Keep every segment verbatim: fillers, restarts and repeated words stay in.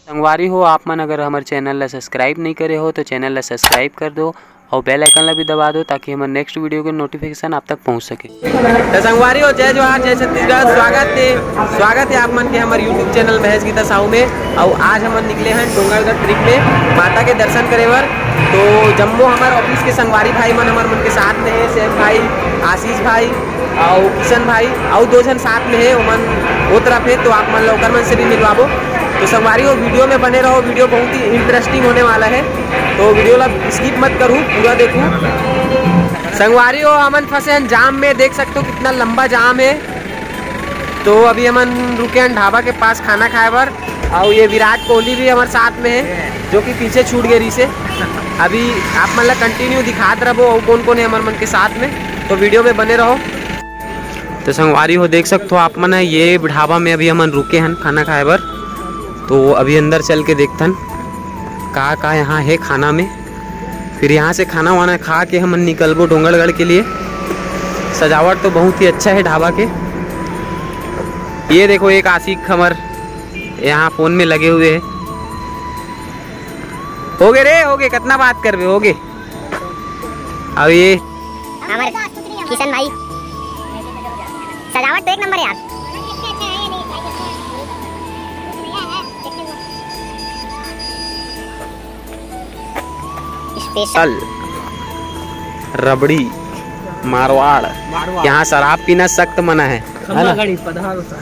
संगवारी हो, आप मन अगर हमर चैनल ला सब्सक्राइब नहीं करे हो तो चैनल ला सब्सक्राइब कर दो और बेल आइकन ला भी दबा दो, ताकि हमर नेक्स्ट वीडियो के नोटिफिकेशन आप तक पहुंच सके। तो संगवारी हो, जय जोहार, जय छत्तीसगढ़। स्वागत है, स्वागत है आप मन के हमर YouTube चैनल महेश गीता साहू में। और आज हमन निकले हैं डोंगरगढ़ ट्रिप में माता के दर्शन करे बर। तो जम्मो हमर ऑफिस के संगवारी भाई मन हमर मन के साथ में है, सैम भाई, आशीष भाई और किशन भाई और दो झन साथ में है, ओमन वो तरफ है, तो आप मन ला ओकर मन से भी मिलवाबो। तो संगवारी हो, वीडियो में बने रहो, वीडियो बहुत ही इंटरेस्टिंग होने वाला है, तो वीडियो ला स्किप मत करू, पूरा देखू। संगवारी हो, हमन फंसे हैं जाम में, देख सकते हो कितना लंबा जाम है। तो अभी हमन रुके हैं ढाबा के पास खाना खाए बर, और ये विराट कोहली भी हमारे साथ में है, जो कि पीछे छूट गए रही से। अभी आप मन ला कंटिन्यू दिखात रहबो और कौन कौन है हमारे मन के साथ में, तो वीडियो में बने रहो। तो संगवारी हो, देख सकते हो आप मन, ये ढाबा में अभी हमन रुके हैं खाना खाए बर। तो अभी अंदर चल के देखथन का का यहाँ है खाना में, फिर यहाँ से खाना वाना खा के हमन निकलबो डोंगरगढ़ के लिए। सजावट तो बहुत ही अच्छा है ढाबा के। ये देखो, एक आशिक हमर यहाँ फोन में लगे हुए है। हो गए रे, हो गए, कितना बात करबे, हो गए। अब ये हमारे किशन भाई, सजावट तो एक नंबर है यार। स्पेशल रबड़ी मारवाड़। मारवाड़। यहाँ शराब पीना सख्त मना है, है ना? खम्मा गाड़ी पधारो सर।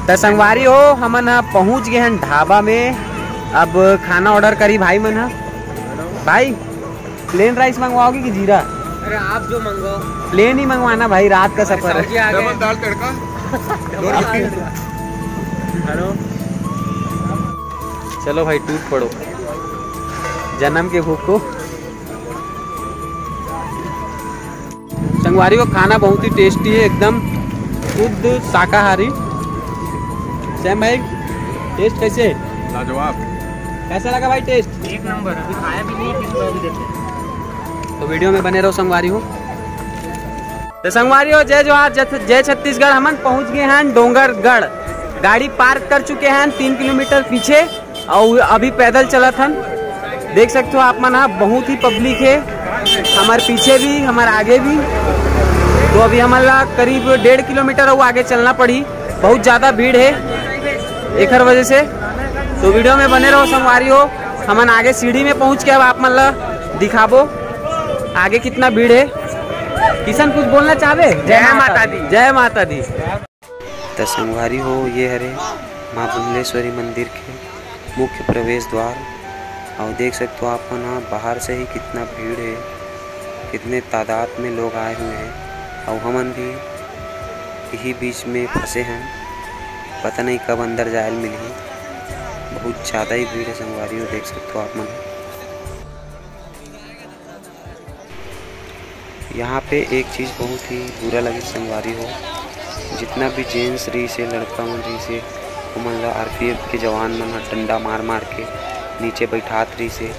तो संगवारी हो, हमन ह पहुँच गए हैं ढाबा में। अब खाना ऑर्डर करी भाई मन ह। भाई, प्लेन राइस मंगवाओगे कि जीरा? अरे, आप जो मंगवाओ। प्लेन ही मंगवाना भाई, रात का सफर है। सब्जी आ गए। डबल दाल तड़का। हेलो। चलो भाई, टूट पड़ो जन्म के भूख को। संगवारी हो, खाना बहुत ही टेस्टी है, एकदम शुद्ध शाकाहारी। सैम भाई, टेस्ट कैसे है? लाजवाब। कैसा लगा भाई टेस्ट? एक नंबर, अभी खाया भी नहीं है, किसी को भी देते हैं। तो वीडियो में बने रहो संगवारी हो। तो संगवारी हो, जय जोहार, जय, जय छत्तीसगढ़। हमन पहुंच गए हैं डोंगरगढ़, गाड़ी पार्क कर चुके हैं तीन किलोमीटर पीछे। और अभी पैदल चलत हन, देख सकते हो आप मन ह, बहुत ही पब्लिक है हमारे पीछे भी, हमारे आगे भी। तो अभी हमन ला करीब डेढ़ किलोमीटर अउ आगे चलना पड़ी, बहुत ज़्यादा भीड़ है एकर वजह से। तो वीडियो में बने रहो संगवारी हो, हमन आगे सीढ़ी में पहुँच के अब आप मन ला दिखाबो आगे कितना भीड़ है। किशन, कुछ बोलना चाहबे? जय माता दी। जय माता दी। त संगवारी हो, ये हरे माँ बुंदेश्वरी मंदिर के मुख्य प्रवेश द्वार। अउ देख सकते हो आप मन ह, बाहर से ही कितना भीड़ है, कितने तादाद में लोग आए हुए हैं। अउ हमन भी यही बीच में फंसे हैं, पता नहीं कब अंदर जायल मिलही। बहुत ज़्यादा ही भीड़ है संगवारी हो, देख सकते हो आप मन। यहाँ पे एक चीज़ बहुत ही बुरा लगे संगवारी हो, जितना भी जेंट्स रहिसे, लड़का मन रहिसे, ओमन ला आरपीएफ के जवान मन ह डंडा मार मार के नीचे बैठात रहिसे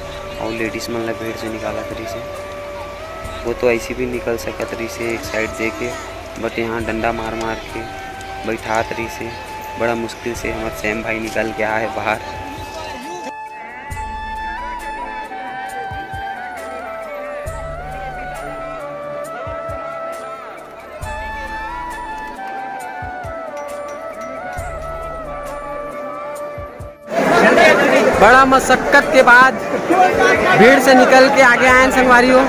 और लेडीज मन ला भीड़ से निकालत रहिसे। वो तो ऐसी भी निकल सकत रहिसे एक साइड दे के, बट यहाँ डंडा मार मार के बैठात रहिसे। बड़ा मुश्किल से हमर सैम भाई निकल के आए बाहर। बड़ा मशक्कत के बाद भीड़ से निकल के आगे आए हैं संगवारी हो।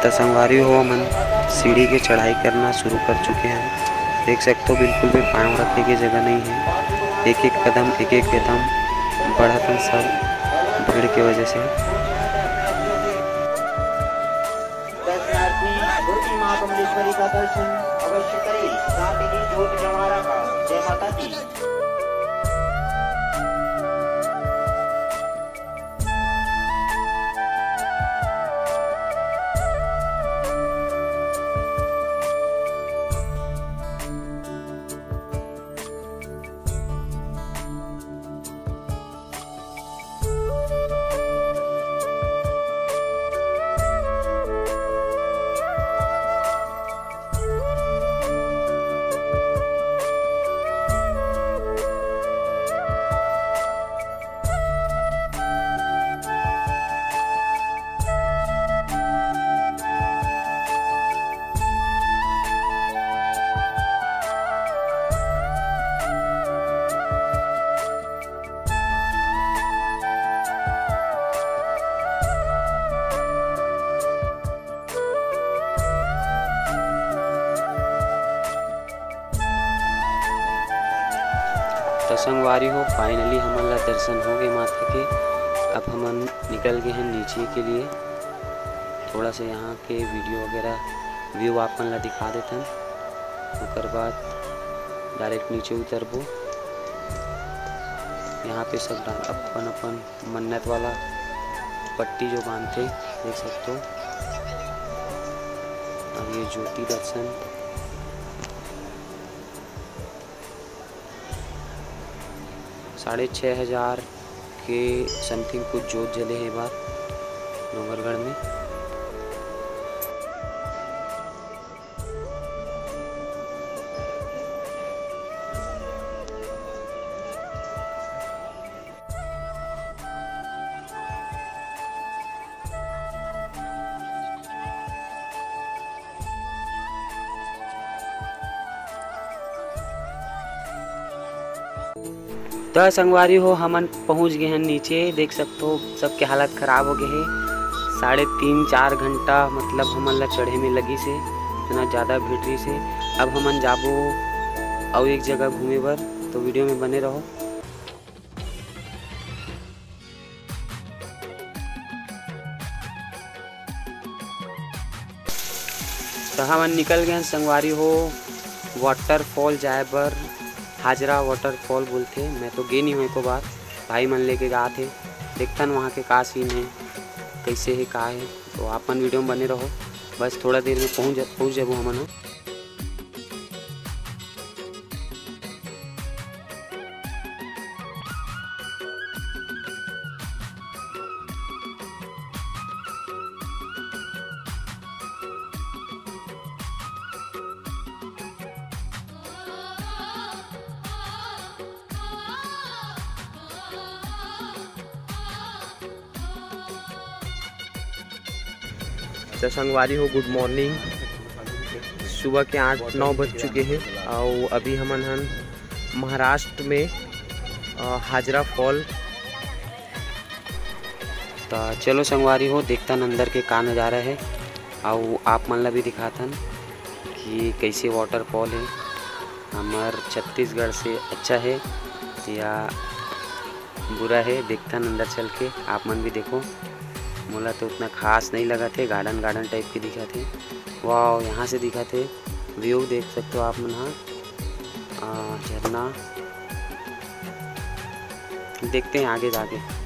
त संगवारी हो, हमन सीढ़ी के चढ़ाई करना शुरू कर चुके हैं। देख सकते हो, बिल्कुल भी पाँव रखने की जगह नहीं है। एक एक कदम, एक एक कदम बढ़त हैं सब भीड़ के वजह से। दर्शनार्थी ज्योति माँ बमलेश्वरी का दर्शन अवश्य करें, साथ ही जोत जवारा का। जय माता दी। तो संगवारी हो, finally हमन ला दर्शन हो गए माता के। अब हमन निकल गए हैं नीचे के लिए। थोड़ा सा यहाँ के video वगैरह view आप मन ला दिखा देथन, ओकर बाद direct नीचे उतरबो। यहाँ पे सब डा-, अपन अपन मन्नत वाला पट्टी जो बांधथे, देख सकते हो। अब ये ज्योति दर्शन, साढ़े छः हज़ार के something कुछ जोत जले हे ए बार डोंगरगढ़ में। त संगवारी हो, हमन पहुंच गए हैं नीचे। देख सकते हो, सबके हालत खराब हो गए है। साढ़े तीन चार घंटा मतलब हमन ला चढ़े में लगिस हे, इतना ज़्यादा भीड़ रहिस हे। अब हमन जाबो अउ एक जगह घूमे बर, तो video में बने रहो। तो हमन निकल गए हैं संगवारी हो, waterfall जाए बर। हाजरा waterfall बोलथे। मैं तो गे नहीं हूँ एको बार, भाई मन लेके जात हे। देखथन वहाँ के का scene है, कैसे है, का है, तो आप मन video में बने रहो। बस थोड़ा देर में पहुँच जा, पहुँच जाबो हमन ह। तो संगवारी हो, good morning। सुबह के आठ नौ बज चुके हैं और अभी हमन हन महाराष्ट्र में, अ, हाजरा फॉल। तो चलो संगवारी हो, देखथन अंदर के का नज़ारा है, अउ आप मन ला भी दिखाथन कि कैसे waterfall है। हमर छत्तीसगढ़ से अच्छा है या बुरा है, देखथन अंदर चल के, आप मन भी देखो। मोला तो उतना खास नहीं लगत हे, garden garden type के दिखत हे। वाओ, यहाँ से दिखत हे view, देख सकते हो आप मन हा, आ, झरना। देखते हैं आगे जाके।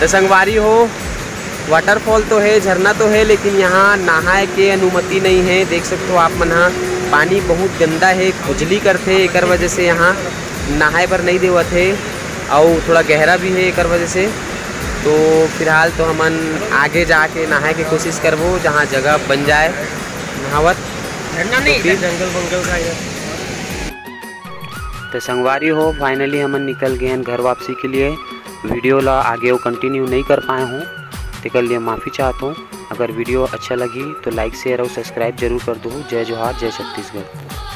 तो संगवारी हो, waterfall तो है, झरना तो है, लेकिन यहाँ नहाए के अनुमति नहीं है। देख सकते हो आप मन हा, पानी बहुत गंदा है, खुजली करथे, एकर वजह से यहाँ नहाए बर नहीं देवत है, अउ थोड़ा गहरा भी है एकर वजह से। तो फिलहाल तो हमन आगे जाके नहाए के कोशिश करबो, जहाँ जगह बन जाए नहावत। झरना नहीं, तो फिर इधर जंगल बंगल का इधर। तो संगवारी हो, finally हमन निकल गए हैं घर वापसी के लिए। Video ला आगे वो continue नहीं कर पाए हूँ, तेकर लिए माफ़ी चाहत हूँ। अगर video अच्छा लगी तो like, share और subscribe जरूर कर दो। जय जोहार, जय छत्तीसगढ़।